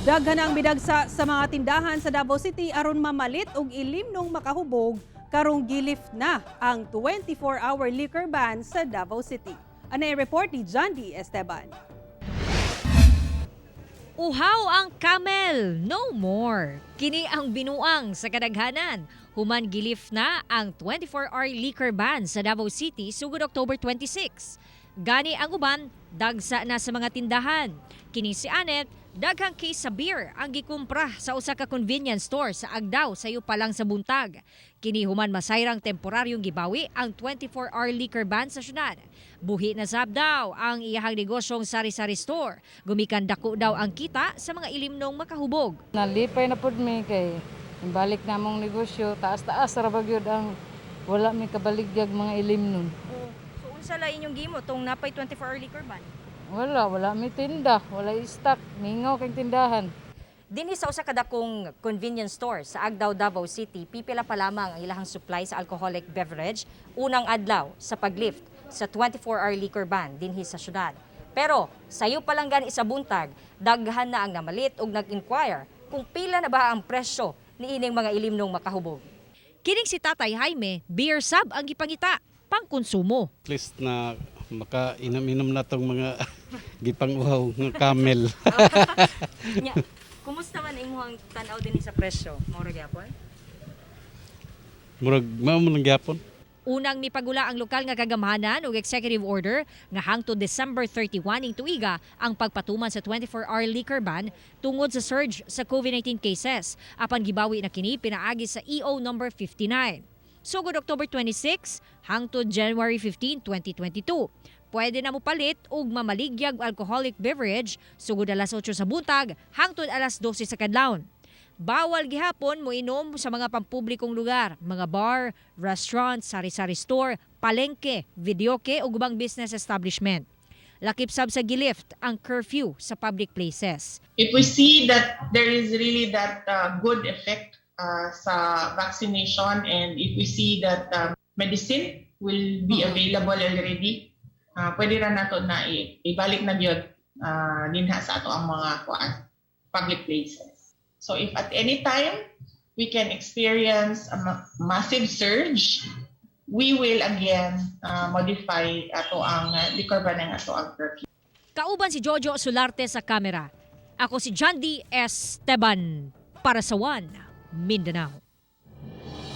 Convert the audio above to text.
Daghan ang midagsa sa mga tindahan sa Davao City aron mamalit og ilimnong makahubog karong gilift na ang 24-hour liquor ban sa Davao City. Ano ang report ni John D. Esteban? Uhaw ang camel, no more. Kini ang binuang sa kadaghanan. Human gilift na ang 24-hour liquor ban sa Davao City sugod October 26. Gani ang uban, dagsa na sa mga tindahan. Kini si Anet, daghang case sa beer ang gikumpra sa usa ka convenience store sa Agdao sayo pa lang sa buntag. Kini human masayrang temporaryong gibawi ang 24-hour liquor ban sa syudad. Buhi na sab daw ang iyahang negosyong sari-sari store. Gumikan dako daw ang kita sa mga ilimnong makahubog. Nalipay na pud mi kay balik na among negosyo, taas-taas ra ba gyud ang wala mi kabaligyag mga ilimnon. So unsa la inyong gimo tong napay 24-hour liquor ban? Wala, wala mi tinda, wala stock, mingaw kay tindahan. Dinhi sa usa ka dakong convenience store sa Agdao, Davao City, pipila pa lamang ang ilahang supply sa alcoholic beverage unang adlaw sa paglift sa 24-hour liquor ban dinhi sa syudad. Pero sayo pa lang gani sa buntag, daghan na ang namalit og nag-inquire kung pila na ba ang presyo niining mga ilimnong makahubog. Kining si Tatay Jaime, beer sab ang gipangita pangkonsumo. At least na makainom-inom na tong mga gipang-uhaw nga camel. Nya, kumusta man imong tan-aw dinhi sa presyo? Mao ra gyapon? Murag mao man lang gyapon. Unang mipagula ang lokal nga kagamhanan og executive order nga hangtod December 31 ning tuiga ang pagpatuman sa 24-hour liquor ban tungod sa surge sa COVID-19 cases. Apan gibawi na kini pinaagi sa EO number 59. Sugod October 26 hangtod January 15, 2022. Pwede na mopalit og mamaligyag alcoholic beverage sugod alas 8 sa buntag hangtod alas 12 sa kadlawon. Bawal gihapon moinom sa mga pampublikong lugar, mga bar, restaurant, sari-sari store, palengke, videoke ug ubang business establishment. Lakip sab sa gilift ang curfew sa public places. If we see that there is really that good effect sa vaccination and if we see that medicine will be available already, pwede ra nato na ibalik na gyud dinha sa ato ang mga kuan, public places. So if at any time we can experience a massive surge, we will again modify ato ang liquor ban ang ato ang curfew. Kauban si Jojo Solarte sa kamera. Ako si John D. Esteban para sa One Mindanao.